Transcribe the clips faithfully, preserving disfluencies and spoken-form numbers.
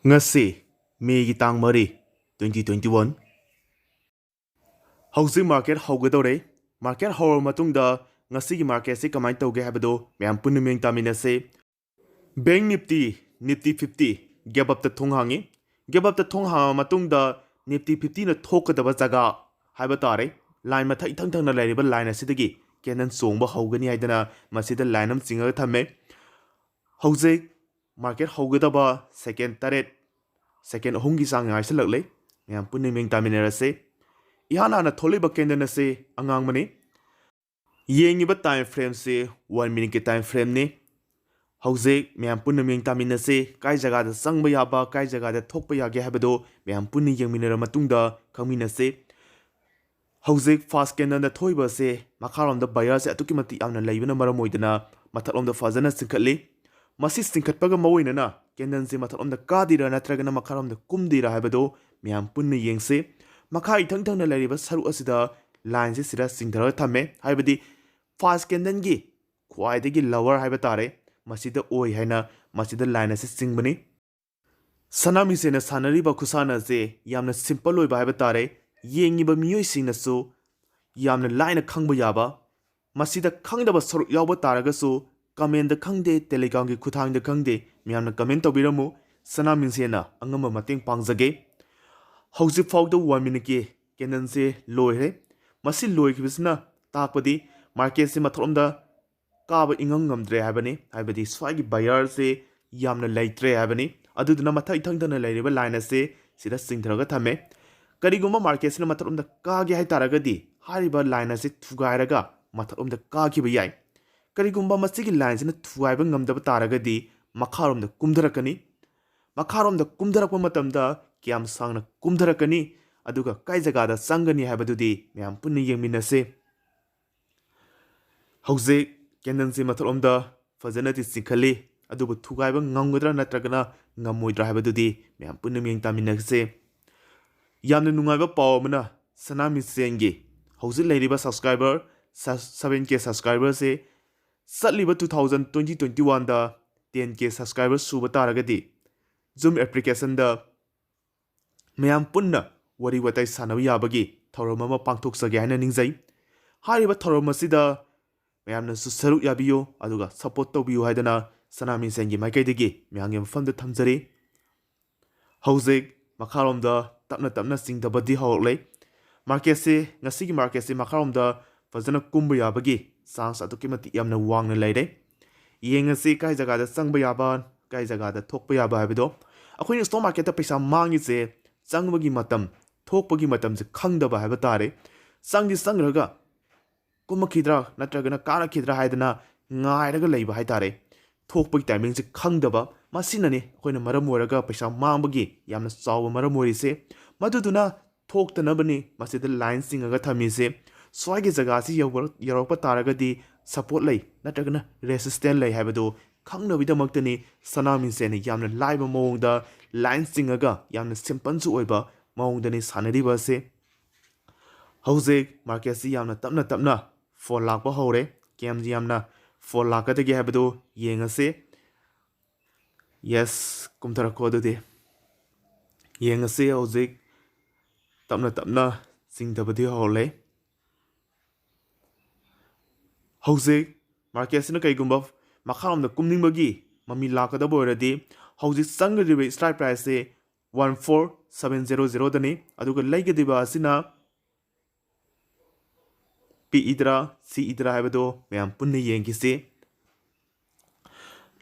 ꯉꯁꯤ ꯃꯦꯒꯤ ꯇꯥꯡ ꯃꯔꯤ, twenty twenty one꯫ ꯍꯧꯖꯤꯛ ꯃꯥꯔꯀꯦꯠ ꯍꯧꯒꯗꯧꯔꯦ꯫ ꯃꯥꯔꯀꯦꯠ ꯍꯧꯔꯕ ꯃꯇꯨꯡꯗ ꯉꯁꯤꯒꯤ ꯃꯥꯔꯀꯦꯠꯁꯤ ꯀꯃꯥꯏꯅ ꯇꯧꯒꯦ ꯍꯥꯏꯕꯗꯨ ꯃꯌꯥꯝ ꯄꯨꯟꯅ ꯃꯤꯠꯌꯦꯡ ꯇꯥꯃꯤꯟꯅꯁꯤ꯫ Bank Nifty, Nifty fifty gap ꯑꯞꯇ ꯊꯣꯡ ꯍꯥꯡꯉꯤ꯫ ꯒꯦꯞ ꯑꯞꯇ ꯊꯣꯡ ꯍꯥꯡꯉꯕ ꯃꯇꯨꯡꯗ ꯅꯤꯐꯇꯤ ꯐꯤꯐꯇꯤꯅ ꯊꯣꯛꯀꯗꯕ ꯖꯒꯥ ꯍꯥꯏꯕ ꯇꯥꯔꯦ, ꯂꯥꯏꯟ ꯃꯊꯛ ꯏꯊꯪ ꯊꯪꯅ ꯂꯩꯔꯤꯕ ꯂꯥꯏꯟ ꯑꯁꯤꯗꯒꯤ ꯀꯦꯟꯗꯜ ꯆꯣꯡꯕ ꯍꯧꯒꯅꯤ ꯍꯥꯏꯗꯅ ꯃꯁꯤꯗ ꯂꯥꯏꯟ ꯑꯃ ꯆꯤꯡꯉꯒ ꯊꯝꯃꯦ꯫ ꯍꯧꯖꯤꯛ ꯃꯥꯔꯀꯦꯠ ꯍꯧꯒꯗꯕ ꯁꯦꯀꯦꯟ ꯇꯔꯦꯠ, ꯁꯦꯀꯦꯟ ꯑꯍꯨꯝꯒꯤ ꯆꯥꯡ ꯉꯥꯏꯁꯤꯜꯂꯛꯂꯦ꯫ ꯃꯌꯥꯝ ꯄꯨꯟꯅ ꯃꯤꯠꯌꯦꯡ ꯇꯥꯃꯤꯟꯅꯔꯁꯤ꯫ ꯏꯍꯥꯟ ꯍꯥꯟꯅ ꯊꯣꯛꯂꯛꯏꯕ ꯀꯦꯟꯗꯜ ꯑꯁꯤ ꯑꯉꯥꯡꯕꯅꯤ꯫ ꯌꯦꯡꯉꯤꯕ ꯇꯥꯏꯝ ꯐ꯭ꯔꯦꯝꯁꯤ ꯋꯥꯟ ꯃꯤꯅꯤꯠꯀꯤ ꯇꯥꯏꯝ ꯐ꯭ꯔꯦꯝꯅꯤ꯫ ꯍꯧꯖꯤꯛ ꯃꯌꯥꯝ ꯄꯨꯟꯅ ꯃꯤꯠꯌꯦꯡ ꯇꯥꯃꯤꯟꯅꯁꯤ꯫ ꯀꯥꯏ ꯖꯒꯥꯗ ꯆꯪꯕ ꯌꯥꯕ, ꯀꯥꯏ ꯖꯒꯥꯗ ꯊꯣꯛꯄ ꯌꯥꯒꯦ ꯍꯥꯏꯕꯗꯨ ꯃꯌꯥꯝ ꯄꯨꯟꯅ ꯌꯦꯡꯃꯤꯟꯅꯔ ꯃꯇꯨꯡꯗ ꯈꯪꯃꯤꯟꯅꯁꯤ꯫ ꯍꯧꯖꯤꯛ ꯐꯥꯔꯁ ꯀꯦꯟꯗꯜꯗ ꯊꯣꯛꯏꯕ ꯑꯁꯤ ꯃꯈꯥꯔꯣꯝꯗ ꯕꯥꯌꯔꯁꯦ ꯑꯗꯨꯛꯀꯤ ꯃꯇꯤꯛ ꯌꯥꯝꯅ ꯂꯩꯕꯅ ꯃꯔꯝ ꯑꯣꯏꯗꯅ ꯃꯊꯛꯂꯣꯝꯗ ꯐꯖꯅ ꯆꯤꯡꯈꯠꯂꯤ꯫ ꯃꯁꯤ ꯆꯤꯡꯈꯠꯄꯒ ꯃꯔꯨ ꯑꯣꯏꯅꯅ ꯀꯦꯟꯗꯜꯁꯦ ꯃꯊꯛꯂꯣꯝꯗ ꯀꯥꯗꯣꯏꯔꯥ ꯅꯠꯇ꯭ꯔꯒꯅ ꯃꯈꯥꯔꯣꯝꯗ ꯀꯨꯝꯗꯣꯏꯔꯥ ꯍꯥꯏꯕꯗꯨ ꯃꯌꯥꯝ ꯄꯨꯟꯅ ꯌꯦꯡꯁꯤ꯫ ꯃꯈꯥ ꯏꯊꯪ ꯊꯪꯅ ꯂꯩꯔꯤꯕ ꯁꯔꯨꯛ ꯑꯁꯤꯗ ꯂꯥꯏꯟꯁꯦ ꯁꯤꯗ ꯆꯤꯡꯊꯔꯒ ꯊꯝꯃꯦ, ꯍꯥꯏꯕꯗꯤ ꯐꯥꯔꯁ ꯀꯦꯟꯗꯜꯒꯤ ꯈ꯭ꯋꯥꯏꯗꯒꯤ ꯂꯋꯔ ꯍꯥꯏꯕ ꯇꯥꯔꯦ, ꯃꯁꯤꯗ ꯑꯣꯏ ꯍꯥꯏꯅ ꯃꯁꯤꯗ ꯂꯥꯏꯟ ꯑꯁꯤ ꯆꯤꯡꯕꯅꯤ꯫ ꯁꯅꯥꯃꯤꯁꯦꯟꯅ ꯁꯥꯟꯅꯔꯤꯕ ꯈꯨꯁꯥꯟꯅ ꯑꯁꯤ ꯌꯥꯝꯅ ꯁꯤꯝꯄꯜ ꯑꯣꯏꯕ ꯍꯥꯏꯕ ꯇꯥꯔꯦ꯫ ꯌꯦꯡꯉꯤꯕ ꯃꯤꯑꯣꯏꯁꯤꯡꯅꯁꯨ ꯌꯥꯝꯅ ꯂꯥꯏꯅ ꯈꯪꯕ ꯌꯥꯕ꯫ ꯃꯁꯤꯗ ꯈꯪꯗꯕ ꯁꯔꯨꯛ ꯌꯥꯎꯕ ꯇꯥꯔꯒꯁꯨ ꯀꯃꯦꯟꯗ ꯈꯪꯗꯦ, ꯇꯦꯂꯤꯒ꯭ꯔꯥꯝꯒꯤ ꯈꯨꯠꯊꯥꯡꯗ ꯈꯪꯗꯦ, ꯃꯌꯥꯝꯅ ꯀꯃꯦꯟ ꯇꯧꯕꯤꯔꯝꯃꯨ꯫ ꯁꯅꯥꯃꯤꯁꯦꯟꯅ ꯑꯉꯝꯕ ꯃꯇꯦꯡ ꯄꯥꯡꯖꯒꯦ꯫ ꯍꯧꯖꯤꯛ ꯐꯥꯎꯗ ꯋꯥꯟ ꯃꯤꯅꯤꯠꯀꯤ ꯀꯦꯟꯗꯜꯁꯦ ꯂꯣꯏꯈ꯭ꯔꯦ꯫ ꯃꯁꯤ ꯂꯣꯏꯈꯤꯕꯁꯤꯅ ꯇꯥꯛꯄꯗꯤ ꯃꯥꯔꯀꯦꯠꯁꯤ ꯃꯊꯛꯂꯣꯝꯗ ꯀꯥꯕ ꯏꯉꯝ ꯉꯝꯗ꯭ꯔꯦ ꯍꯥꯏꯕꯅꯤ, ꯍꯥꯏꯕꯗꯤ ꯁ꯭ꯋꯥꯏꯒꯤ ꯕꯥꯌꯔꯁꯦ ꯌꯥꯝꯅ ꯂꯩꯇ꯭ꯔꯦ ꯍꯥꯏꯕꯅꯤ꯫ ꯑꯗꯨꯗꯨꯅ ꯃꯊꯛ ꯏꯊꯪ ꯊꯪꯅ ꯂꯩꯔꯤꯕ ꯂꯥꯏꯟ ꯑꯁꯦ ꯁꯤꯗ ꯆꯤꯡꯊꯔꯒ ꯊꯝꯃꯦ꯫ ꯀꯔꯤꯒꯨꯝꯕ ꯃꯥꯔꯀꯦꯠꯁꯤꯅ ꯃꯊꯛꯂꯣꯝꯗ ꯀꯥꯒꯦ ꯍꯥꯏ ꯇꯥꯔꯒꯗꯤ ꯍꯥꯏꯔꯤꯕ ꯂꯥꯏꯟ ꯑꯁꯤ ꯊꯨꯒꯥꯏꯔꯒ ꯃꯊꯛꯂꯣꯝꯗ ꯀꯥꯈꯤꯕ ꯌꯥꯏ꯫ ꯀꯔꯤꯒꯨꯝꯕ ꯃꯁꯤꯒꯤ ꯂꯥꯏꯟꯁꯤꯅ ꯊꯨꯒꯥꯏꯕ ꯉꯝꯗꯕ ꯇꯥꯔꯒꯗꯤ ꯃꯈꯥꯔꯣꯝꯗ ꯀꯨꯝꯊꯔꯛꯀꯅꯤ꯫ ꯃꯈꯥꯔꯣꯝꯗ ꯀꯨꯝꯊꯔꯛꯄ ꯃꯇꯝꯗ ꯀꯌꯥꯝ ꯁꯥꯡꯅ ꯀꯨꯝꯊꯔꯛꯀꯅꯤ, ꯑꯗꯨꯒ ꯀꯥꯏ ꯖꯒꯥꯗ ꯆꯪꯒꯅꯤ ꯍꯥꯏꯕꯗꯨꯗꯤ ꯃꯌꯥꯝ ꯄꯨꯟꯅ ꯌꯦꯡꯃꯤꯟꯅꯁꯤ꯫ ꯍꯧꯖꯤꯛ ꯀꯦꯟꯗꯜꯁꯤ ꯃꯊꯛꯂꯣꯝꯗ ꯐꯖꯅꯗꯤ ꯆꯤꯡꯈꯠꯂꯤ, ꯑꯗꯨꯕꯨ ꯊꯨꯒꯥꯏꯕ ꯉꯝꯒꯗ꯭ꯔꯥ ꯅꯠꯇ꯭ꯔꯒꯅ ꯉꯝꯃꯣꯏꯗ꯭ꯔꯥ ꯍꯥꯏꯕꯗꯨꯗꯤ ꯃꯌꯥꯝ ꯄꯨꯟꯅ ꯃꯤꯠꯌꯦꯡ ꯇꯥꯃꯤꯟꯅꯁꯦ꯫ ꯌꯥꯝꯅ ꯅꯨꯡꯉꯥꯏꯕ ꯄꯥꯎ ꯑꯃꯅ, ꯁꯅꯥꯃꯤꯁꯦꯟꯒꯤ ꯍꯧꯖꯤꯛ ꯂꯩꯔꯤꯕ subscriber, seven K subscriberꯁꯦ ꯆꯠꯂꯤꯕ two thousand twenty twenty oneꯗ ten K subscriber ꯁꯨꯕ ꯇꯥꯔꯒꯗꯤ Zoom applicationꯗ ꯃꯌꯥꯝ ꯄꯨꯟꯅ ꯋꯥꯔꯤ ꯋꯥꯇꯥꯏ ꯁꯥꯟꯅꯕ ꯌꯥꯕꯒꯤ ꯊꯧꯔꯝ ꯑꯃ ꯄꯥꯡꯊꯣꯛꯆꯒꯦ ꯍꯥꯏꯅ ꯅꯤꯡꯖꯩ꯫ ꯍꯥꯏꯔꯤꯕ ꯊꯧꯔꯝ ꯑꯁꯤꯗ ꯃꯌꯥꯝꯅꯁꯨ ꯁꯔꯨꯛ ꯌꯥꯕꯤꯌꯨ, ꯑꯗꯨꯒ support ꯇꯧꯕꯤꯌꯨ ꯍꯥꯏꯗꯅ ꯁꯅꯥ ꯃꯤꯡꯁꯦꯟꯒꯤ ꯃꯥꯏꯀꯩꯗꯒꯤ ꯃꯌꯥꯝꯒꯤ ꯃꯐꯝꯗ ꯊꯝꯖꯔꯤ꯫ ꯍꯧꯖꯤꯛ ꯃꯈꯥꯔꯣꯝꯗ ꯇꯞꯅ ꯇꯞꯅ ꯆꯤꯡꯊꯕꯗꯤ ꯍꯧꯔꯛꯂꯦ꯫ Marketꯁꯤ, ꯉꯁꯤꯒꯤ marketꯁꯤ ꯃꯈꯥꯔꯣꯝꯗ ꯐꯖꯅ ꯀꯨꯝꯕ ꯌꯥꯕꯒꯤ chance ꯑꯗꯨꯛꯀꯤ ꯃꯇꯤꯛ ꯌꯥꯝꯅ ꯋꯥꯡꯅ ꯂꯩꯔꯦ꯫ ꯌꯦꯡꯉꯁꯤ ꯀꯥꯏ ꯖꯒꯥꯗ ꯆꯪꯕ ꯌꯥꯕ, ꯀꯥꯏ ꯖꯒꯥꯗ ꯊꯣꯛꯄ ꯌꯥꯕ ꯍꯥꯏꯕꯗꯣ꯫ ꯑꯩꯈꯣꯏꯅ stock marketꯇ ꯄꯩꯁꯥ ꯃꯥꯡꯉꯤꯁꯦ ꯆꯪꯕꯒꯤ ꯃꯇꯝ, ꯊꯣꯛꯄꯒꯤ ꯃꯇꯝꯁꯦ ꯈꯪꯗꯕ ꯍꯥꯏꯕ ꯇꯥꯔꯦ꯫ ꯆꯪꯗꯤ ꯆꯪꯈ꯭ꯔꯒ ꯀꯨꯝꯃꯛꯈꯤꯗ꯭ꯔꯥ ꯅꯠꯇ꯭ꯔꯒꯅ ꯀꯥꯔꯛꯈꯤꯗ꯭ꯔꯥ ꯍꯥꯏꯗꯅ ꯉꯥꯏꯔꯒ ꯂꯩꯕ ꯍꯥꯏꯇꯥꯔꯦ꯫ ꯊꯣꯛꯄꯒꯤ timingꯁꯦ ꯈꯪꯗꯕ, ꯃꯁꯤꯅꯅꯤ ꯑꯩꯈꯣꯏꯅ ꯃꯔꯝ ꯑꯣꯏꯔꯒ ꯄꯩꯁꯥ ꯃꯥꯡꯕꯒꯤ ꯌꯥꯝꯅ ꯆꯥꯎꯕ ꯃꯔꯝ ꯑꯣꯏꯔꯤꯁꯦ꯫ ꯃꯗꯨꯗꯨꯅ ꯊꯣꯛꯇꯅꯕꯅꯤ ꯃꯁꯤꯗ line ꯆꯤꯡꯉꯒ ꯊꯝꯃꯤꯁꯦ꯫ ꯁ꯭ꯋꯥꯏꯒꯤ ꯖꯒꯥꯁꯤ ꯌꯧꯕ-, ꯌꯧꯔꯛꯄ ꯇꯥꯔꯒꯗꯤ support ꯂꯩ ꯅꯠꯇ꯭ꯔꯒꯅ resistance ꯂꯩ ꯍꯥꯏꯕꯗꯨ ꯈꯪꯅꯕꯒꯤꯗꯃꯛꯇꯅꯤ ꯁꯅꯥ ꯃꯤꯡꯁꯦꯟꯅ ꯌꯥꯝꯅ ꯂꯥꯏꯕ ꯃꯑꯣꯡꯗ line ꯆꯤꯡꯉꯒ, ꯌꯥꯝꯅ simpleꯁꯨ ꯑꯣꯏꯕ ꯃꯑꯣꯡꯗꯅꯤ ꯁꯥꯟꯅꯔꯤꯕ ꯑꯁꯦ꯫ ꯍꯧꯖꯤꯛ marketꯁꯤ ꯌꯥꯝꯅ ꯇꯞꯅ ꯇꯞꯅ fall ꯂꯥꯛꯄ ꯍꯧꯔꯦ꯫ Candleꯁꯤ ꯌꯥꯝꯅ fall ꯂꯥꯛꯀꯗꯒꯦ ꯍꯥꯏꯕꯗꯨ ꯌꯦꯡꯉꯁꯤ꯫ Yes, ꯀꯨꯝꯊꯔꯛꯈꯣ ꯑꯗꯨꯗꯤ꯫ ꯌꯦꯡꯉꯁꯤ ꯍꯧꯖꯤꯛ ꯇꯞꯅ ꯇꯞꯅ ꯆꯤꯡꯊꯕꯗꯤ ꯍꯧꯔꯦ꯫ ꯍꯧꯖꯤꯛ marketꯁꯤꯅ ꯀꯩꯒꯨꯝꯕ ꯃꯈꯥꯔꯣꯝꯗ ꯀꯨꯝꯅꯤꯡꯕꯒꯤ ꯃꯃꯤ ꯂꯥꯛꯀꯗꯕ ꯑꯣꯏꯔꯗꯤ, ꯍꯧꯖꯤꯛ ꯆꯪꯒꯗꯧꯔꯤꯕ strike priceꯁꯦ one four seven zero zeroꯗꯅꯤ꯫ ꯑꯗꯨꯒ ꯂꯩꯒꯗꯧꯔꯤꯕ ꯑꯁꯤꯅ ꯄꯤꯛꯏꯗ꯭ꯔꯥ, ꯁꯤꯛꯏꯗ꯭ꯔꯥ ꯍꯥꯏꯕꯗꯣ ꯃꯌꯥꯝ ꯄꯨꯟꯅ ꯌꯦꯡꯈꯤꯁꯤ꯫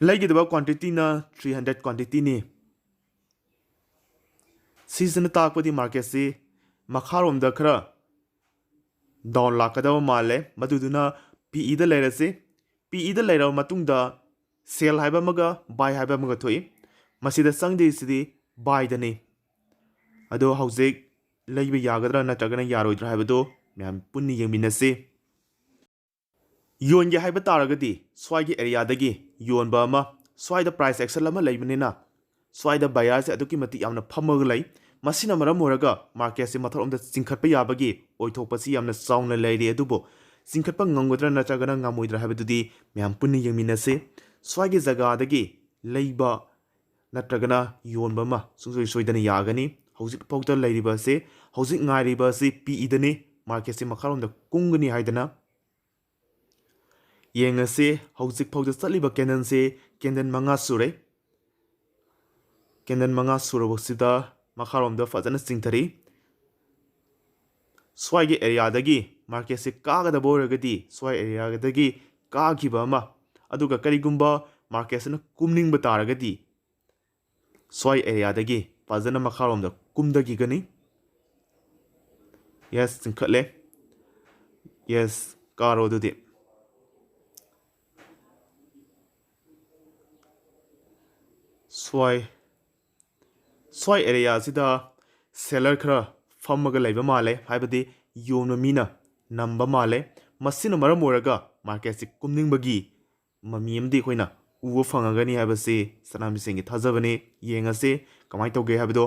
ꯂꯩꯒꯗꯕ quantityꯅ three hundred quantityꯅꯤ꯫ ꯁꯤꯁꯤꯅ ꯇꯥꯛꯄꯗꯤ marketꯁꯤ ꯃꯈꯥꯔꯣꯝꯗ ꯈꯔ down ꯂꯥꯛꯀꯗꯕ ꯃꯥꯜꯂꯦ꯫ ꯃꯗꯨꯗꯨꯅ ꯄꯤꯛꯏꯗ ꯂꯩꯔꯁꯤ꯫ ꯄꯤꯛꯏꯗ ꯂꯩꯔꯕ ꯃꯇꯨꯡꯗ sell ꯍꯥꯏꯕ ꯑꯃꯒ buy ꯍꯥꯏꯕ ꯑꯃꯒ ꯊꯣꯛꯏ꯫ ꯃꯁꯤꯗ ꯆꯪꯗꯣꯏꯁꯤꯗꯤ buyꯗꯅꯤ꯫ ꯑꯗꯣ ꯍꯧꯖꯤꯛ ꯂꯩꯕ ꯌꯥꯒꯗ꯭ꯔꯥ ꯅꯠꯇ꯭ꯔꯒꯅ ꯌꯥꯔꯣꯏꯗ꯭ꯔꯥ ꯍꯥꯏꯕꯗꯨ ꯃꯌꯥꯝ ꯄꯨꯟꯅ ꯌꯦꯡꯃꯤꯟꯅꯁꯤ꯫ ꯌꯣꯟꯒꯦ ꯍꯥꯏꯕ ꯇꯥꯔꯒꯗꯤ ꯁ꯭ꯋꯥꯏꯒꯤ areaꯗꯒꯤ ꯌꯣꯟꯕ ꯑꯃ, ꯁ꯭ꯋꯥꯏꯗ price action ꯑꯃ ꯂꯩꯕꯅꯤꯅ ꯁ꯭ꯋꯥꯏꯗ buyerꯁꯦ ꯑꯗꯨꯛꯀꯤ ꯃꯇꯤꯛ ꯌꯥꯝꯅ ꯐꯝꯃꯒ ꯂꯩ꯫ ꯃꯁꯤꯅ ꯃꯔꯝ ꯑꯣꯏꯔꯒ marketꯁꯦ ꯃꯊꯛꯂꯣꯝꯗ ꯆꯤꯡꯈꯠꯄ ꯌꯥꯕꯒꯤ ꯑꯣꯏꯊꯣꯛꯄꯁꯤ ꯌꯥꯝꯅ ꯆꯥꯎꯅ ꯂꯩꯔꯤ꯫ ꯑꯗꯨꯕꯨ ꯆꯤꯡꯈꯠꯄ ꯉꯝꯒꯗ꯭ꯔꯥ ꯅꯠꯇ꯭ꯔꯒꯅ ꯉꯝꯃꯣꯏꯗ꯭ꯔꯥ ꯍꯥꯏꯕꯗꯨꯗꯤ ꯃꯌꯥꯝ ꯄꯨꯟꯅ ꯌꯦꯡꯃꯤꯟꯅꯁꯤ꯫ ꯁ꯭ꯋꯥꯏꯒꯤ ꯖꯒꯥꯗꯒꯤ ꯂꯩꯕ ꯅꯠꯇ꯭ꯔꯒꯅ ꯌꯣꯟꯕ ꯑꯃ ꯁꯨꯡꯁꯣꯏ ꯁꯣꯏꯗꯅ ꯌꯥꯒꯅꯤ꯫ ꯍꯧꯖꯤꯛ ꯐꯥꯎꯗ ꯂꯩꯔꯤꯕ ꯑꯁꯤ, ꯍꯧꯖꯤꯛ ꯉꯥꯏꯔꯤꯕ ꯑꯁꯤ ꯄꯤꯛꯏꯗꯅꯤ, ꯃꯥꯔꯀꯦꯠꯁꯤ ꯃꯈꯥꯔꯣꯝꯗ ꯀꯨꯝꯒꯅꯤ ꯍꯥꯏꯗꯅ꯫ ꯌꯦꯡꯉꯁꯤ, ꯍꯧꯖꯤꯛ ꯐꯥꯎꯗ ꯆꯠꯂꯤꯕ ꯀꯦꯟꯗꯜꯁꯤ ꯀꯦꯟꯗꯜ ꯃꯉꯥ ꯁꯨꯔꯦ꯫ ꯀꯦꯟꯗꯜ ꯃꯉꯥ ꯁꯨꯔꯕꯁꯤꯗ ꯃꯈꯥꯔꯣꯝꯗ ꯐꯖꯅ ꯆꯤꯡꯊꯔꯤ꯫ ꯁ꯭ꯋꯥꯏꯒꯤ ꯑꯦꯔꯤꯌꯥꯗꯒꯤ ꯃꯥꯔꯀꯦꯠꯁꯦ ꯀꯥꯒꯗꯕ ꯑꯣꯏꯔꯒꯗꯤ ꯁ꯭ꯋꯥꯏ ꯑꯦꯔꯤꯌꯥꯗꯒꯤ ꯀꯥꯈꯤꯕ ꯑꯃ, ꯑꯗꯨꯒ ꯀꯔꯤꯒꯨꯝꯕ ꯃꯥꯔꯀꯦꯠꯁꯤꯅ ꯀꯨꯝꯅꯤꯡꯕ ꯇꯥꯔꯒꯗꯤ ꯁ꯭ꯋꯥꯏ ꯑꯦꯔꯤꯌꯥꯗꯒꯤ ꯐꯖꯅ ꯃꯈꯥꯔꯣꯝꯗ ꯀꯨꯝꯊꯈꯤꯒꯅꯤ꯫ ꯌꯦꯁ, ꯆꯤꯡꯈꯠꯂꯦ꯫ ꯌꯦꯁ, ꯀꯥꯔꯣ ꯑꯗꯨꯗꯤ꯫ ꯁ꯭ꯋꯥꯏ, ꯁ꯭ꯋꯥꯏ ꯑꯦꯔꯤꯌꯥꯁꯤꯗ ꯁꯦꯂꯔ ꯈꯔ ꯐꯝꯃꯒ ꯂꯩꯕ ꯃꯥꯜꯂꯦ, ꯍꯥꯏꯕꯗꯤ ꯌꯣꯟꯕ ꯃꯤꯅ ꯅꯝꯕ ꯃꯥꯜꯂꯦ꯫ ꯃꯁꯤꯅ ꯃꯔꯝ ꯑꯣꯏꯔꯒ ꯃꯥꯔꯀꯦꯠꯁꯤ ꯀꯨꯝꯅꯤꯡꯕꯒꯤ ꯃꯃꯤ ꯑꯃꯗꯤ ꯑꯩꯈꯣꯏꯅ ꯎꯕ ꯐꯪꯉꯒꯅꯤ ꯍꯥꯏꯕꯁꯤ ꯁꯅꯥꯃꯤꯁꯤꯡꯒꯤ ꯊꯥꯖꯕꯅꯤ꯫ ꯌꯦꯡꯉꯁꯤ ꯀꯃꯥꯏꯅ ꯇꯧꯒꯦ ꯍꯥꯏꯕꯗꯣ꯫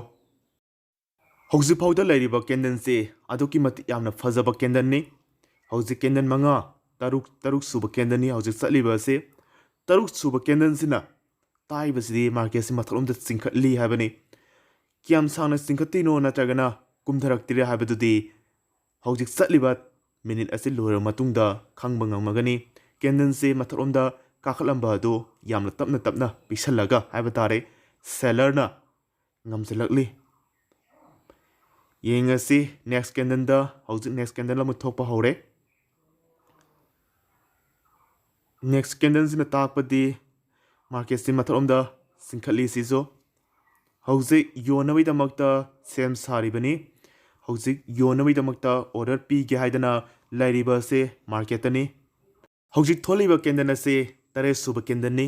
ꯍꯧꯖꯤꯛ ꯐꯥꯎꯗ ꯂꯩꯔꯤꯕ ꯀꯦꯟꯗꯜꯁꯤ ꯑꯗꯨꯛꯀꯤ ꯃꯇꯤꯛ ꯌꯥꯝꯅ ꯐꯖꯕ ꯀꯦꯟꯗꯜꯅꯤ꯫ ꯍꯧꯖꯤꯛ ꯀꯦꯟꯗꯜ ꯃꯉꯥ, ꯇꯔꯨꯛ, ꯇꯔꯨꯛ ꯁꯨꯕ ꯀꯦꯟꯗꯜꯅꯤ ꯍꯧꯖꯤꯛ ꯆꯠꯂꯤꯕ ꯑꯁꯤ꯫ ꯇꯔꯨꯛ ꯁꯨꯕ ꯀꯦꯟꯗꯜꯁꯤꯅ ꯇꯥꯛꯏꯕꯁꯤꯗꯤ ꯃꯥꯔꯀꯦꯠꯁꯤ ꯃꯊꯛꯂꯣꯝꯗ ꯆꯤꯡꯈꯠꯂꯤ ꯍꯥꯏꯕꯅꯤ꯫ ꯀꯌꯥꯝ ꯁꯥꯡꯅ ꯆꯤꯡꯈꯠꯇꯣꯏꯅꯣ ꯅꯠꯇ꯭ꯔꯒꯅ ꯀꯨꯝꯊꯔꯛꯇ꯭ꯔꯤꯔꯥ ꯍꯥꯏꯕꯗꯨꯗꯤ ꯍꯧꯖꯤꯛ ꯆꯠꯂꯤꯕ ꯃꯤꯅꯤꯠ ꯑꯁꯤ ꯂꯣꯏꯔꯕ ꯃꯇꯨꯡꯗ ꯈꯪꯕ ꯉꯝꯃꯒꯅꯤ꯫ ꯀꯦꯟꯗꯜꯁꯦ ꯃꯊꯛꯂꯣꯝꯗ ꯀꯥꯈꯠꯂꯝꯕ ꯑꯗꯨ ꯌꯥꯝꯅ ꯇꯞꯅ ꯇꯞꯅ ꯄꯤꯛꯁꯜꯂꯒ ꯍꯥꯏꯕ ꯇꯥꯔꯦ, ꯁꯦꯂꯔꯅ ꯉꯝꯁꯤꯜꯂꯛꯂꯤ꯫ ꯌꯦꯡꯉꯁꯤ ꯅꯦꯛꯁ ꯀꯦꯟꯗꯜꯗ꯫ ꯍꯧꯖꯤꯛ ꯅꯦꯛꯁ ꯀꯦꯟꯗꯜ ꯑꯃ ꯊꯣꯛꯄ ꯍꯧꯔꯦ꯫ ꯅꯦꯛꯁ ꯀꯦꯟꯗꯜꯁꯤꯅ ꯇꯥꯛꯄꯗꯤ ꯃꯥꯔꯀꯦꯠꯁꯤ ꯃꯊꯛꯂꯣꯝꯗ ꯆꯤꯡꯈꯠꯂꯤ꯫ ꯁꯤꯁꯨ ꯍꯧꯖꯤꯛ ꯌꯣꯟꯅꯕꯒꯤꯗꯃꯛꯇ ꯁꯦꯝ ꯁꯥꯔꯤꯕꯅꯤ꯫ ꯍꯧꯖꯤꯛ ꯌꯣꯟꯅꯕꯒꯤꯗꯃꯛꯇ ꯑꯣꯔꯗꯔ ꯄꯤꯒꯦ ꯍꯥꯏꯗꯅ ꯂꯩꯔꯤꯕ ꯑꯁꯤ ꯃꯥꯔꯀꯦꯠꯇꯅꯤ꯫ ꯍꯧꯖꯤꯛ ꯊꯣꯛꯂꯤꯕ ꯀꯦꯟꯗꯜ ꯑꯁꯤ ꯇꯔꯦꯠ ꯁꯨꯕ ꯀꯦꯟꯗꯜꯅꯤ꯫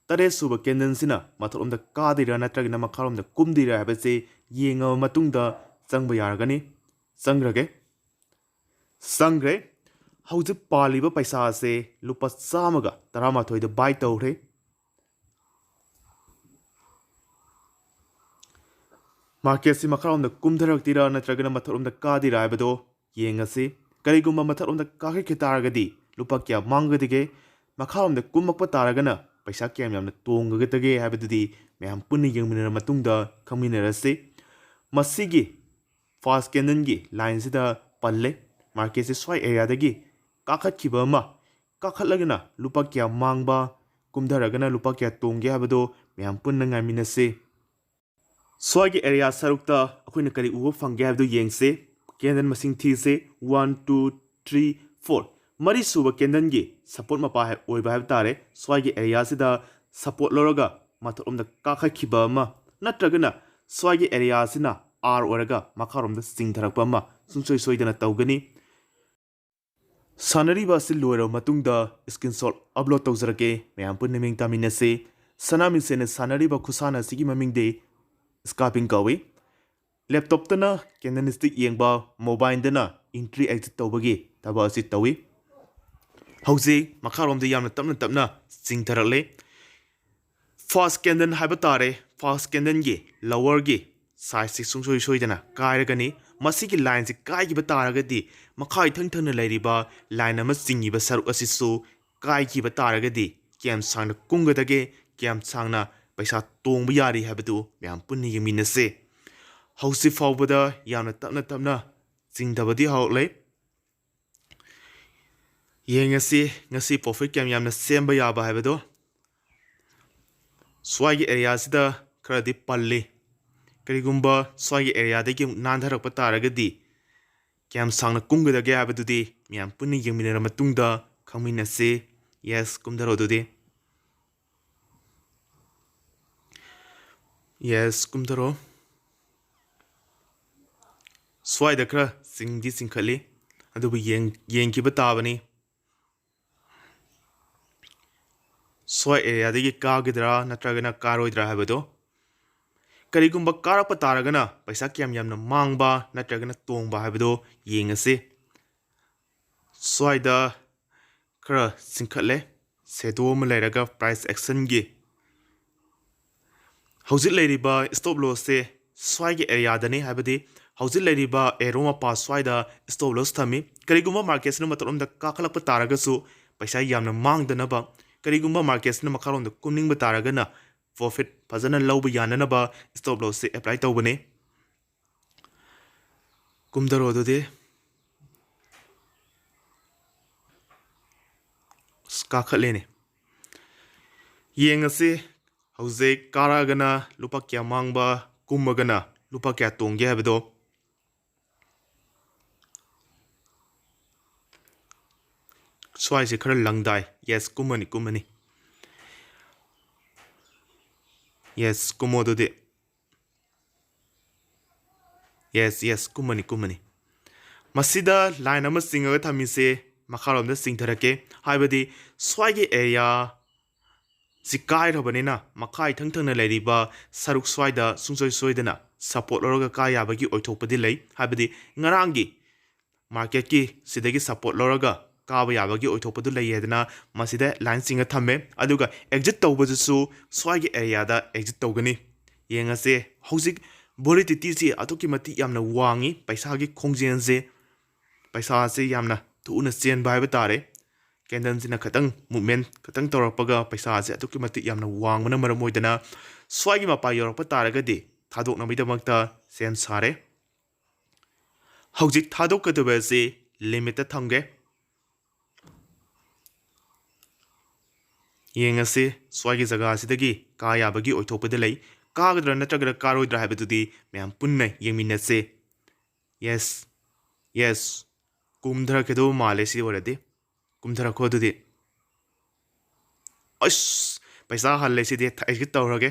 ꯇꯔꯦꯠ ꯁꯨꯕ ꯀꯦꯟꯗꯜꯁꯤꯅ ꯃꯊꯛꯂꯣꯝꯗ ꯀꯥꯗꯣꯏꯔꯥ ꯅꯠꯇ꯭ꯔꯒꯅ ꯃꯈꯥꯔꯣꯝꯗ ꯀꯨꯝꯗꯣꯏꯔꯥ ꯍꯥꯏꯕꯁꯤ ꯌꯦꯡꯉꯕ ꯃꯇꯨꯡꯗ ꯆꯪꯕ ꯌꯥꯔꯒꯅꯤ꯫ ꯆꯪꯈ꯭ꯔꯒꯦ꯫ ꯆꯪꯈ꯭ꯔꯦ꯫ ꯍꯧꯖꯤꯛ ꯄꯥꯜꯂꯤꯕ ꯄꯩꯁꯥ ꯑꯁꯦ ꯂꯨꯄꯥ ꯆꯥꯝꯃꯒ ꯇꯔꯥꯃꯥꯊꯣꯏꯗ ꯕꯥꯏ ꯇꯧꯈ꯭ꯔꯦ꯫ ꯃꯥꯔꯀꯦꯠꯁꯤ ꯃꯈꯥꯔꯣꯝꯗ ꯀꯨꯝꯊꯔꯛꯇꯣꯏꯔꯥ ꯅꯠꯇ꯭ꯔꯒꯅ ꯃꯊꯛꯂꯣꯝꯗ ꯀꯥꯗꯣꯏꯔꯥ ꯍꯥꯏꯕꯗꯣ ꯌꯦꯡꯉꯁꯤ꯫ ꯀꯔꯤꯒꯨꯝꯕ ꯃꯊꯛꯂꯣꯝꯗ ꯀꯥꯈꯠꯈꯤ ꯇꯥꯔꯒꯗꯤ ꯂꯨꯄꯥ ꯀꯌꯥ ꯃꯥꯡꯒꯗꯒꯦ? ꯃꯈꯥꯔꯣꯝꯗ ꯀꯨꯝꯃꯛꯄ ꯇꯥꯔꯒꯅ ꯄꯩꯁꯥ ꯀꯌꯥꯝ ꯌꯥꯝꯅ ꯇꯣꯡꯒꯗꯒꯦ ꯍꯥꯏꯕꯗꯨꯗꯤ ꯃꯌꯥꯝ ꯄꯨꯟꯅ ꯌꯦꯡꯃꯤꯟꯅꯔ ꯃꯇꯨꯡꯗ ꯈꯪꯃꯤꯟꯅꯔꯁꯤ꯫ ꯃꯁꯤꯒꯤ ꯐꯥꯔꯁ ꯀꯦꯟꯗꯜꯒꯤ ꯂꯥꯏꯟꯁꯤꯗ ꯄꯜꯂꯦ, ꯃꯥꯔꯀꯦꯠꯁꯦ ꯁ꯭ꯋꯥꯏ ꯑꯦꯔꯤꯌꯥꯗꯒꯤ ꯀꯥꯈꯠꯈꯤꯕ ꯑꯃ, ꯀꯥꯈꯠꯂꯒꯅ ꯂꯨꯄꯥ ꯀꯌꯥ ꯃꯥꯡꯕ, ꯀꯨꯝꯊꯔꯒꯅ ꯂꯨꯄꯥ ꯀꯌꯥ ꯇꯣꯡꯒꯦ ꯍꯥꯏꯕꯗꯣ ꯃꯌꯥꯝ ꯄꯨꯟꯅ ꯉꯥꯏꯃꯤꯟꯅꯁꯤ꯫ ꯁ꯭ꯋꯥꯏꯒꯤ ꯑꯦꯔꯤꯌꯥ ꯁꯔꯨꯛꯇ ꯑꯩꯈꯣꯏꯅ ꯀꯔꯤ ꯎꯕ ꯐꯪꯒꯦ ꯍꯥꯏꯕꯗꯨ ꯌꯦꯡꯁꯤ꯫ ꯀꯦꯟꯗꯜ ꯃꯁꯤꯡ ꯊꯤꯁꯤ, ꯋꯥꯟ, ꯇꯨ, ꯊ꯭ꯔꯤ, ꯐꯣꯔ꯫ ꯃꯔꯤꯁꯨꯕ ꯀꯦꯟꯗꯜꯒꯤ ꯁꯄꯣꯔꯠ ꯃꯄꯥ ꯑꯣꯏꯕ ꯍꯥꯏꯕ ꯇꯥꯔꯦ꯫ ꯁ꯭ꯋꯥꯏꯒꯤ ꯑꯦꯔꯤꯌꯥꯁꯤꯗ ꯁꯄꯣꯔꯠ ꯂꯧꯔꯒ ꯃꯊꯛꯂꯣꯝꯗ ꯀꯥꯈꯠꯈꯤꯕ ꯑꯃ, ꯅꯠꯇ꯭ꯔꯒꯅ ꯁ꯭ꯋꯥꯏꯒꯤ ꯑꯦꯔꯤꯌꯥꯁꯤꯅ ꯑꯥꯔ ꯑꯣꯏꯔꯒ ꯃꯈꯥꯔꯣꯝꯗ ꯆꯤꯡꯊꯔꯛꯄ ꯑꯃ ꯁꯨꯡꯁꯣꯏ ꯁꯣꯏꯗꯅ ꯇꯧꯒꯅꯤ꯫ ꯁꯥꯟꯅꯔꯤꯕ ꯑꯁꯤ ꯂꯣꯏꯔꯕ ꯃꯇꯨꯡꯗ ꯁ꯭ꯀ꯭ꯔꯤꯟꯁꯣꯠ ꯑꯞꯂꯣꯗ ꯇꯧꯖꯔꯛꯀꯦ, ꯃꯌꯥꯝ ꯄꯨꯟꯅ ꯃꯤꯡ ꯇꯥꯃꯤꯟꯅꯁꯤ꯫ ꯁꯅꯥ ꯃꯤꯡꯁꯦꯟꯅ ꯁꯥꯟꯅꯔꯤꯕ ꯈꯨꯁꯥꯟꯅ ꯑꯁꯤꯒꯤ ꯃꯃꯤꯡꯗꯤ ꯁ꯭ꯀꯥꯜꯄꯤꯡ ꯀꯧꯏ꯫ ꯂꯦꯞꯇꯣꯞꯇꯅ ꯀꯦꯟꯗꯜ ꯁ꯭ꯇꯤꯛ ꯌꯦꯡꯕ, ꯃꯣꯕꯥꯏꯜꯗꯅ ꯏꯟꯇ꯭ꯔꯤ ꯑꯦꯛꯖꯤꯠ ꯇꯧꯕꯒꯤ ꯊꯕꯛ ꯑꯁꯤ ꯇꯧꯏ꯫ ꯍꯧꯖꯤꯛ ꯃꯈꯥꯔꯣꯝꯗ ꯌꯥꯝꯅ ꯇꯞꯅ ꯇꯞꯅ ꯆꯤꯡꯊꯔꯛꯂꯦ꯫ ꯐꯥꯔꯁ ꯀꯦꯟꯗꯜ ꯍꯥꯏꯕ ꯇꯥꯔꯦ, ꯐꯥꯔꯁ ꯀꯦꯟꯗꯜꯒꯤ ꯂꯋꯔꯒꯤ ꯁꯥꯏꯖꯁꯤ ꯁꯨꯡꯁꯣꯏ ꯁꯣꯏꯗꯅ ꯀꯥꯏꯔꯒꯅꯤ꯫ ꯃꯁꯤꯒꯤ ꯂꯥꯏꯟꯁꯤ ꯀꯥꯏꯈꯤꯕ ꯇꯥꯔꯒꯗꯤ, ꯃꯈꯥ ꯏꯊꯪ ꯊꯪꯅ ꯂꯩꯔꯤꯕ ꯂꯥꯏꯟ ꯑꯃ ꯆꯤꯡꯉꯤꯕ ꯁꯔꯨꯛ ꯑꯁꯤꯁꯨ ꯀꯥꯏꯈꯤꯕ ꯇꯥꯔꯒꯗꯤ, ꯀꯌꯥꯝ ꯁꯥꯡꯅ ꯀꯨꯝꯒꯗꯒꯦ, ꯀꯌꯥꯝ ꯁꯥꯡꯅ ꯄꯩꯁꯥ ꯇꯣꯡꯕ ꯌꯥꯔꯤ ꯍꯥꯏꯕꯗꯨ ꯃꯌꯥꯝ ꯄꯨꯟꯅ ꯌꯦꯡꯃꯤꯟꯅꯁꯦ꯫ ꯍꯧꯖꯤꯛ ꯐꯥꯎꯕꯗ ꯌꯥꯝꯅ ꯇꯞꯅ ꯇꯞꯅ ꯆꯤꯡꯊꯕꯗꯤ ꯍꯧꯔꯛꯂꯦ꯫ ꯌꯦꯡꯉꯁꯤ ꯉꯁꯤ ꯄ꯭ꯔꯣꯐꯤꯠ ꯀꯌꯥꯝ ꯌꯥꯝꯅ ꯁꯦꯝꯕ ꯌꯥꯕ ꯍꯥꯏꯕꯗꯣ꯫ ꯁ꯭ꯋꯥꯏꯒꯤ ꯑꯦꯔꯤꯌꯥꯁꯤꯗ ꯈꯔꯗꯤ ꯄꯜꯂꯤ꯫ ꯀꯔꯤꯒꯨꯝꯕ ꯁ꯭ꯋꯥꯏꯒꯤ ꯑꯦꯔꯤꯌꯥꯗꯒꯤ ꯑꯃꯨꯛ ꯅꯥꯟꯊꯔꯛꯄ ꯇꯥꯔꯒꯗꯤ, ꯀꯌꯥꯝ ꯁꯥꯡꯅ ꯀꯨꯝꯒꯗꯒꯦ ꯍꯥꯏꯕꯗꯨꯗꯤ ꯃꯌꯥꯝ ꯄꯨꯟꯅ ꯌꯦꯡꯃꯤꯟꯅꯔ ꯃꯇꯨꯡꯗ ꯈꯪꯃꯤꯟꯅꯁꯤ꯫ ꯌꯦꯁ, ꯀꯨꯝꯊꯔꯣ ꯑꯗꯨꯗꯤ꯫ ꯌꯦꯁ, ꯀꯨꯝꯊꯔꯣ꯫ ꯁ꯭ꯋꯥꯏꯗ ꯈꯔ ꯆꯤꯡꯗꯤ ꯆꯤꯡꯈꯠꯂꯤ, ꯑꯗꯨꯕꯨ ꯌꯦꯡ-, ꯌꯦꯡꯈꯤꯕ ꯇꯥꯕꯅꯤ꯫ ꯁ꯭ꯋꯥꯏ ꯑꯦꯔꯤꯌꯥꯗꯒꯤ ꯀꯥꯒꯗ꯭ꯔꯥ ꯅꯠꯇ꯭ꯔꯒꯅ ꯀꯥꯔꯣꯏꯗ꯭ꯔꯥ ꯍꯥꯏꯕꯗꯣ꯫ ꯀꯔꯤꯒꯨꯝꯕ ꯀꯥꯔꯛꯄ ꯇꯥꯔꯒꯅ ꯄꯩꯁꯥ ꯀꯌꯥꯝ ꯌꯥꯝꯅ ꯃꯥꯡꯕ ꯅꯠꯇ꯭ꯔꯒꯅ ꯇꯣꯡꯕ ꯍꯥꯏꯕꯗꯣ ꯌꯦꯡꯉꯁꯤ꯫ ꯁ꯭ꯋꯥꯏꯗ ꯈꯔ ꯆꯤꯡꯈꯠꯂꯦ, ꯁꯦꯗꯣ ꯑꯃ ꯂꯩꯔꯒ ꯄ꯭ꯔꯥꯏꯁ ꯑꯦꯛꯁꯟꯒꯤ꯫ ꯍꯧꯖꯤꯛ ꯂꯩꯔꯤꯕ ꯁ꯭ꯇꯣꯞ ꯂꯣꯁꯁꯦ ꯁ꯭ꯋꯥꯏꯒꯤ ꯑꯦꯔꯤꯌꯥꯗꯅꯤ, ꯍꯥꯏꯕꯗꯤ ꯍꯧꯖꯤꯛ ꯂꯩꯔꯤꯕ ꯑꯦꯔꯣ ꯃꯄꯥ ꯁ꯭ꯋꯥꯏꯗ ꯁ꯭ꯇꯣꯞ ꯂꯣꯁ ꯊꯝꯃꯤ꯫ ꯀꯔꯤꯒꯨꯝꯕ ꯃꯥꯔꯀꯦꯠꯁꯤꯅ ꯃꯇꯝ ꯑꯃꯗ ꯀꯥꯈꯠꯂꯛꯄ ꯇꯥꯔꯒꯁꯨ, ꯄꯩꯁꯥ ꯌꯥꯝꯅ ꯃꯥꯡꯗꯅꯕ ꯀꯔꯤꯒꯨꯝꯕ ꯃꯥꯔꯀꯦꯠꯁꯤꯅ ꯃꯈꯥꯔꯣꯝꯗ ꯀꯨꯝꯅꯤꯡꯕ ꯇꯥꯔꯒꯅ ꯄ꯭ꯔꯣꯐꯤꯠ ꯐꯖꯅ ꯂꯧꯕ ꯌꯥꯅꯅꯕ ꯁ꯭ꯇꯣꯞ ꯂꯣꯁꯁꯦ ꯑꯦꯄ꯭ꯂꯥꯏ ꯇꯧꯕꯅꯤ꯫ ꯀꯨꯝꯊꯔꯣ ꯑꯗꯨꯗꯤ꯫ ꯑꯁ, ꯀꯥꯈꯠꯂꯦꯅꯦ꯫ ꯌꯦꯡꯉꯁꯤ ꯍꯧꯖꯤꯛ ꯀꯥꯔꯛꯑꯒꯅ ꯂꯨꯄꯥ ꯀꯌꯥ ꯃꯥꯡꯕ, ꯀꯨꯝꯃꯒꯅ ꯂꯨꯄꯥ ꯀꯌꯥ ꯇꯣꯡꯒꯦ ꯍꯥꯏꯕꯗꯣ꯫ ꯁ꯭ꯋꯥꯏꯁꯦ ꯈꯔ ꯂꯪꯗꯥꯏ꯫ ꯌꯦꯁ, ꯀꯨꯝꯃꯅꯤ, ꯀꯨꯝꯃꯅꯤ꯫ ꯌꯦꯁ, ꯀꯨꯝꯃꯣ ꯑꯗꯨꯗꯤ꯫ ꯌꯦꯁ, ꯌꯦꯁ, ꯀꯨꯝꯃꯅꯤ, ꯀꯨꯝꯃꯅꯤ꯫ ꯃꯁꯤꯗ ꯂꯥꯏꯟ ꯑꯃ ꯆꯤꯡꯉꯒ ꯊꯝꯃꯤꯁꯦ ꯃꯈꯥꯔꯣꯝꯗ ꯆꯤꯡꯊꯔꯛꯀꯦ꯫ ꯍꯥꯏꯕꯗꯤ ꯁ꯭ꯋꯥꯏꯒꯤ ꯑꯦꯔꯤꯌꯥ ꯁꯤ ꯀꯥꯏꯈ꯭ꯔꯕꯅꯤꯅ ꯃꯈꯥ ꯏꯊꯪ ꯊꯪꯅ ꯂꯩꯔꯤꯕ ꯁꯔꯨꯛ ꯁ꯭ꯋꯥꯏꯗ ꯁꯨꯡꯁꯣꯏ ꯁꯣꯏꯗꯅ ꯁꯄꯣꯔꯠ ꯂꯧꯔꯒ ꯀꯥ ꯌꯥꯕꯒꯤ ꯑꯣꯏꯊꯣꯛꯄꯗꯤ ꯂꯩ꯫ ꯍꯥꯏꯕꯗꯤ ꯉꯔꯥꯡꯒꯤ ꯃꯥꯔꯀꯦꯠꯀꯤ ꯁꯤꯗꯒꯤ ꯁꯄꯣꯔꯠ ꯂꯧꯔꯒ ꯀꯥꯕ ꯌꯥꯕꯒꯤ ꯑꯣꯏꯊꯣꯛꯄꯗꯨ ꯂꯩ ꯍꯥꯏꯗꯅ ꯃꯁꯤꯗ ꯂꯥꯏꯟ ꯆꯤꯡꯉ ꯊꯝꯃꯦ꯫ ꯑꯗꯨꯒ ꯑꯦꯛꯖꯤꯠ ꯇꯧꯕꯗꯨꯁꯨ ꯁ꯭ꯋꯥꯏꯒꯤ ꯑꯦꯔꯤꯌꯥꯗ ꯑꯦꯛꯖꯤꯠ ꯇꯧꯒꯅꯤ꯫ ꯌꯦꯡꯉꯁꯦ ꯍꯧꯖꯤꯛ ꯚꯣꯂꯤꯇꯤꯇꯤꯁꯤ ꯑꯗꯨꯛꯀꯤ ꯃꯇꯤꯛ ꯌꯥꯝꯅ ꯋꯥꯡꯉꯤ꯫ ꯄꯩꯁꯥꯒꯤ ꯈꯣꯡꯖꯦꯜꯁꯦ, ꯄꯩꯁꯥꯁꯦ ꯌꯥꯝꯅ ꯊꯨꯅ ꯆꯦꯟꯕ ꯍꯥꯏꯕ ꯇꯥꯔꯦ꯫ ꯀꯦꯟꯗꯜꯁꯤꯅ ꯈꯤꯇꯪ ꯃꯨꯞꯃꯦꯟ ꯈꯤꯇꯪ ꯇꯧꯔꯛꯄꯒ ꯄꯩꯁꯥꯁꯦ ꯑꯗꯨꯛꯀꯤ ꯃꯇꯤꯛ ꯌꯥꯝꯅ ꯋꯥꯡꯕꯅ ꯃꯔꯝ ꯑꯣꯏꯗꯅ ꯁ꯭ꯋꯥꯏꯒꯤ ꯃꯄꯥ ꯌꯧꯔꯛꯄ ꯇꯥꯔꯒꯗꯤ ꯊꯥꯗꯣꯛꯅꯕꯒꯤꯗꯃꯛꯇ ꯁꯦꯝ ꯁꯥꯔꯦ꯫ ꯍꯧꯖꯤꯛ ꯊꯥꯗꯣꯛꯀꯗꯕ ꯑꯁꯤ ꯂꯤꯃꯤꯠꯇ ꯊꯝꯒꯦ꯫ ꯌꯦꯡꯉꯁꯤ ꯁ꯭ꯋꯥꯏꯒꯤ ꯖꯒꯥꯁꯤꯗꯒꯤ ꯀꯥ ꯌꯥꯕꯒꯤ ꯑꯣꯏꯊꯣꯛꯄꯗ ꯂꯩ꯫ ꯀꯥꯒꯗ꯭ꯔꯥ ꯅꯠꯇ꯭ꯔꯒꯅ ꯀꯥꯔꯣꯏꯗ꯭ꯔꯥ ꯍꯥꯏꯕꯗꯨꯗꯤ ꯃꯌꯥꯝ ꯄꯨꯟꯅ ꯌꯦꯡꯃꯤꯟꯅꯁꯦ꯫ Yes, yes. ꯀꯨꯝꯊꯔꯛꯀꯗꯧꯕ ꯃꯥꯜꯂꯦ ꯁꯤ ꯑꯣꯏꯔꯗꯤ꯫ ꯀꯨꯝꯊꯔꯛꯈꯣ ꯑꯗꯨꯗꯤ꯫ ꯑꯁ, ꯄꯩꯁꯥ ꯍꯜꯂꯦ ꯁꯤꯗꯤ, ꯑꯦꯛꯖꯤꯠ ꯇꯧꯔꯒꯦ꯫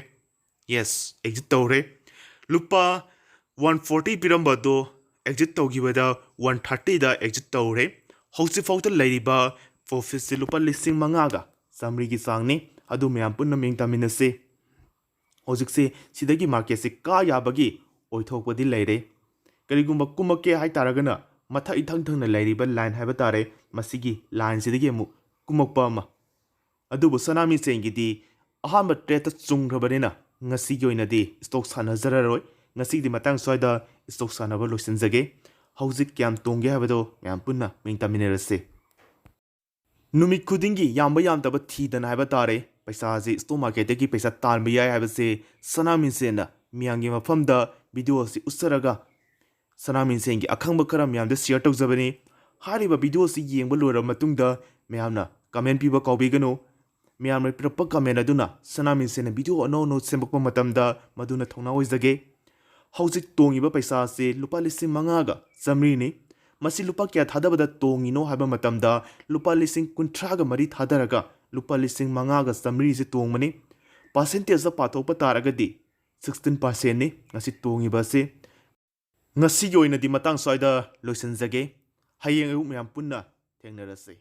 ꯌꯦꯁ, ꯑꯦꯛꯖꯤꯠ ꯇꯧꯔꯦ꯫ ꯂꯨꯄꯥ ꯋꯥꯟ ꯐꯣꯔꯇꯤ ꯄꯤꯔꯝꯕꯗꯣ ꯑꯦꯛꯖꯤꯠ ꯇꯧꯈꯤꯕꯗ ꯋꯥꯟ ꯊꯥꯔꯇꯤꯗ ꯑꯦꯛꯖꯤꯠ ꯇꯧꯔꯦ꯫ ꯍꯧꯖꯤꯛꯐꯥꯎꯗ ꯂꯩꯔꯤꯕ ꯄ꯭ꯔꯣꯐꯤꯠꯁꯤ ꯂꯨꯄꯥ ꯂꯤꯁꯤꯡ ꯃꯉꯥꯒ ꯆꯥꯃꯔꯤꯒꯤ ꯆꯥꯡꯅꯤ꯫ ꯑꯗꯨ ꯃꯌꯥꯝ ꯄꯨꯟꯅ ꯃꯤꯡ ꯇꯝꯃꯤꯟꯅꯁꯤ꯫ ꯍꯧꯖꯤꯛꯁꯤ ꯁꯤꯗꯒꯤ ꯃꯥꯔꯀꯦꯠꯁꯤ ꯀꯥ ꯌꯥꯕꯒꯤ ꯑꯣꯏꯊꯣꯛꯄꯗꯤ ꯂꯩꯔꯦ꯫ ꯀꯔꯤꯒꯨꯝꯕ ꯀꯨꯝꯃꯛꯀꯦ ꯍꯥꯏꯇꯥꯔꯒꯅ ꯃꯊꯛ ꯏꯊꯪ ꯊꯪꯅ ꯂꯩꯔꯤꯕ ꯂꯥꯏꯟ ꯍꯥꯏꯕ ꯇꯥꯔꯦ, ꯃꯁꯤꯒꯤ ꯂꯥꯏꯟꯁꯤꯗꯒꯤ ꯑꯃꯨꯛ ꯀꯨꯝꯃꯛꯄ ꯑꯃ꯫ ꯑꯗꯨꯕꯨ ꯁꯅꯥꯃꯤꯁꯦꯟꯒꯤꯗꯤ ꯑꯍꯥꯟꯕ ꯇ꯭ꯔꯦꯠꯇ ꯆꯨꯝꯈ꯭ꯔꯕꯅꯤꯅ ꯉꯁꯤꯒꯤ ꯑꯣꯏꯅꯗꯤ ꯁ꯭ꯇꯣꯛ ꯁꯥꯟꯅꯖꯔꯔꯣꯏ꯫ ꯉꯁꯤꯒꯤꯗꯤ ꯃꯇꯥꯡ ꯁ꯭ꯋꯥꯏꯗ ꯁ꯭ꯇꯣꯛ ꯁꯥꯟꯅꯕ ꯂꯣꯏꯁꯤꯟꯖꯒꯦ꯫ ꯍꯧꯖꯤꯛ ꯀꯌꯥꯝ ꯇꯣꯡꯒꯦ ꯍꯥꯏꯕꯗꯣ ꯃꯌꯥꯝ ꯄꯨꯟꯅ ꯃꯤꯡ ꯇꯝꯃꯤꯟꯅꯔꯁꯤ꯫ ꯅꯨꯃꯤꯠ ꯈꯨꯗꯤꯡꯒꯤ ꯌꯥꯝꯕ ꯌꯥꯝꯗꯕ ꯊꯤꯗꯅ ꯍꯥꯏꯕ ꯇꯥꯔꯦ, ꯄꯩꯁꯥꯁꯤ stock marketꯇꯒꯤ ꯄꯩꯁꯥ ꯇꯥꯟꯕ ꯌꯥꯏ ꯍꯥꯏꯕꯁꯦ ꯁꯅꯥ ꯃꯤꯟꯁꯦꯟꯅ ꯃꯤꯌꯥꯝꯒꯤ ꯃꯐꯝꯗ video ꯑꯁꯤ ꯎꯠꯆꯔꯒ, ꯁꯅꯥ ꯃꯤꯟꯁꯦꯟꯒꯤ ꯑꯈꯪꯕ ꯈꯔ ꯃꯌꯥꯝꯗ share ꯇꯧꯖꯕꯅꯤ꯫ ꯍꯥꯏꯔꯤꯕ video ꯑꯁꯤ ꯌꯦꯡꯕ ꯂꯣꯏꯔꯕ ꯃꯇꯨꯡꯗ ꯃꯌꯥꯝꯅ comment ꯄꯤꯕ ꯀꯥꯎꯕꯤꯒꯅꯨ꯫ ꯃꯌꯥꯝꯅ ꯄꯤꯔꯛꯄ comment ꯑꯗꯨꯅ ꯁꯅꯥ ꯃꯤꯟꯁꯦꯟꯅ video ꯑꯅꯧ ꯑꯅꯧ ꯁꯦꯝꯃꯛꯄ ꯃꯇꯝꯗ ꯃꯗꯨꯅ ꯊꯧꯅꯥ ꯑꯣꯏꯖꯒꯦ꯫ ꯍꯧꯖꯤꯛ ꯇꯣꯡꯉꯤꯕ ꯄꯩꯁꯥ ꯑꯁꯤ ꯂꯨꯄꯥ ꯂꯤꯁꯤꯡ ꯃꯉꯥꯒ ꯆꯥꯃꯔꯤꯅꯤ꯫ ꯃꯁꯤ ꯂꯨꯄꯥ ꯀꯌꯥ ꯊꯥꯗꯕꯗ ꯇꯣꯡꯉꯤꯅꯣ ꯍꯥꯏꯕ ꯃꯇꯝꯗ ꯂꯨꯄꯥ ꯂꯤꯁꯤꯡ ꯀꯨꯟꯊ꯭ꯔꯥꯒ ꯃꯔꯤ ꯊꯥꯗꯔꯒ ꯂꯨꯄꯥ ꯂꯤꯁꯤꯡ ꯃꯉꯥꯒ ꯆꯥꯃꯔꯤꯁꯦ ꯇꯣꯡꯕꯅꯤ꯫ Percentageꯇ ꯄꯥꯊꯣꯛꯄ ꯇꯥꯔꯒꯗꯤ sixteen percentꯅꯤ ꯉꯁꯤ ꯇꯣꯡꯉꯤꯕ ꯑꯁꯤ꯫ ꯉꯁꯤꯒꯤ ꯑꯣꯏꯅꯗꯤ ꯃꯇꯥꯡ ꯁ꯭ꯋꯥꯏꯗ ꯂꯣꯏꯁꯤꯟꯖꯒꯦ꯫ ꯍꯌꯦꯡ ꯑꯌꯨꯛ ꯃꯌꯥꯝ ꯄꯨꯟꯅ ꯊꯦꯡꯅꯔꯁꯤ꯫